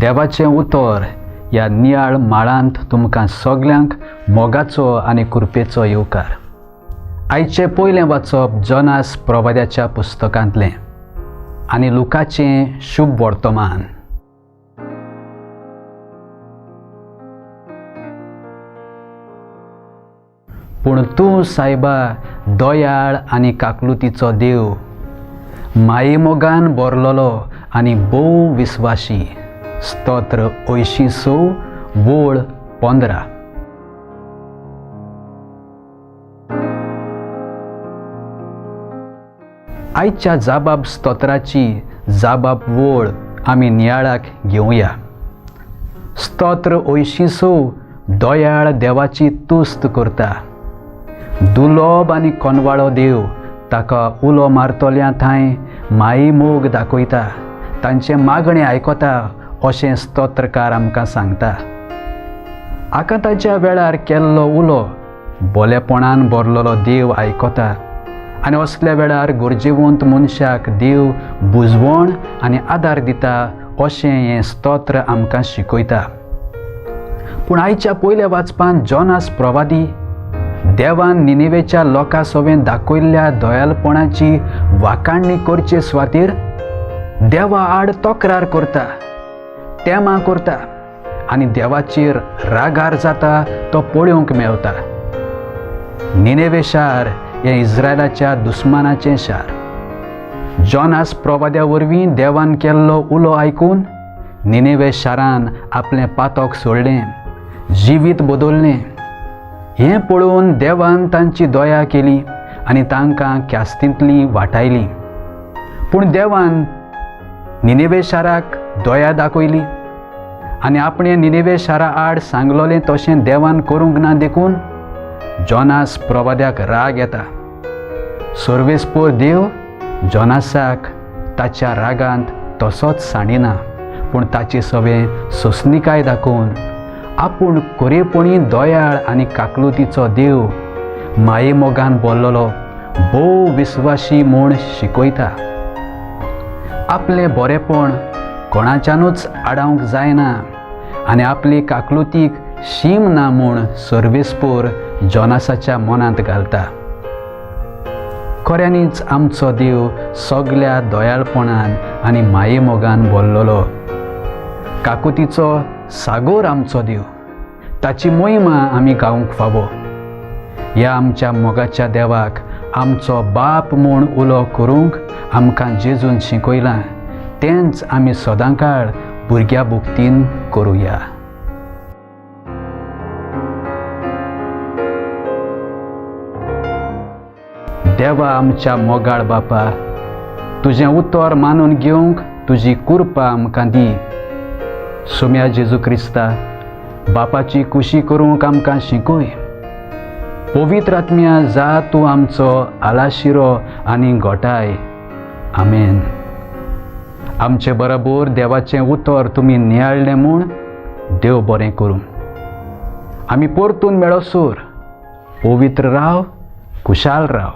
देवाचें उतर ह्या नियाळ माळांत तुमकां सगल्यांक मोगाचो आनी कृपेचो येवकार. आयचें पयलें वाचप जोनास प्रवाद्याच्या पुस्तकांतलें आनी लुकाचें शुभ वर्तमान. पूण तूं सायबा दयाळ आनी काकलुतीचो देव, मायेमोगान भरलेलो आनी भोव विस्वाशी. स्तोत्र 86 वोळ 15. आयच्या जाबाब स्तोत्राची जाबाब वोळ आमी नियाळाक घेवया. स्तोत्र 86 दयाळ देवाची तुस्त करता. दुलोब आनी कोनवाळो देव ताका उलो मारतल्या थंय मायेमोग दाखयता, तांचें मागणें आयकता अशें स्तोत्रकार आमकां सांगता. आकांताच्या वेळार केल्लो उलो बोलेपणान भरलेलो देव आयकता आनी असल्या वेळार गरजेवंत मनशाक देव बुजवण आनी आदार दिता अशें हें स्तोत्र आमकां शिकयता. पूण आयच्या पयल्या वाचपान जोनास प्रवादी देवान निनेवेच्या लोकां सवें दाखयल्ल्या दयालपणाची वाखाणणी करचे स्वातीर देवा आड तक्रार करता, तेमा करता आनी देवाचेर रागार जाता तो पळोवंक मेळटा. निनेवे शार हें इस्रायलाच्या दुस्मानाचें शार. जोनास प्रवाद्या वरवीं देवान केल्लो उलो आयकून निनेवे शारान आपलें पातक सोडलें, जिवीत बदललें. हें पळोवन देवान तांची दया केली आनी तांकां ख्यास्तींतली वाटायली. पूण देवान निनेवे शाराक दया दाखयली आनी आपणें निनेवे शारा आड सांगलोलें तशें देवान करूंक ना देखून जोनास प्रवाद्याक राग येता. सर्वेस्पोर देव जोनासाक ताच्या रागांत तसोच सांडिना, पूण ताचे सवें सोंसणीकाय दाखोवन आपूण खरेपणी दयाळ आनी काकलुतीचो देव, मायेमोगान भरलेलो, भोव विस्वाशी म्हूण शिकयता. आपलें बरेपण कोणाच्यानूच आडावंक जायना आनी आपली काकलुतीक शीम ना म्हूण सर्वेस्पोर जोनासाच्या मनांत घालता. खऱ्यांनीच आमचो देव सगल्या दयाळपणान आनी मायेमोगान भरलेलो, काकुतीचो सागोर आमचो देव. ताची मोहिमा आमी गावंक फावो. ह्या आमच्या मोगाच्या देवाक आमचो बाप म्हूण उलो करूंक आमकां जेजून शिकयलां, तेंच आमी सदांकाळ भुरग्या भुक्तीन करुया. देवा आमच्या मोगाळ बापा, तुजें उतर मानून घेवंक तुजी कृपा आमकां दी. सोम्या जेजू क्रिस्ता, बापाची खुशी करूंक आमकां शिकय. पवित्र आत्म्या जा तूं आमचो आलाशिरो आनी गोठाय. आमेन. आमचे बरोबर देवाचें उतर तुमी नियाळ्ळें म्हूण देव बरें करूं. आमी परतून मेळोसर पवित्र राव, खुशाल राव.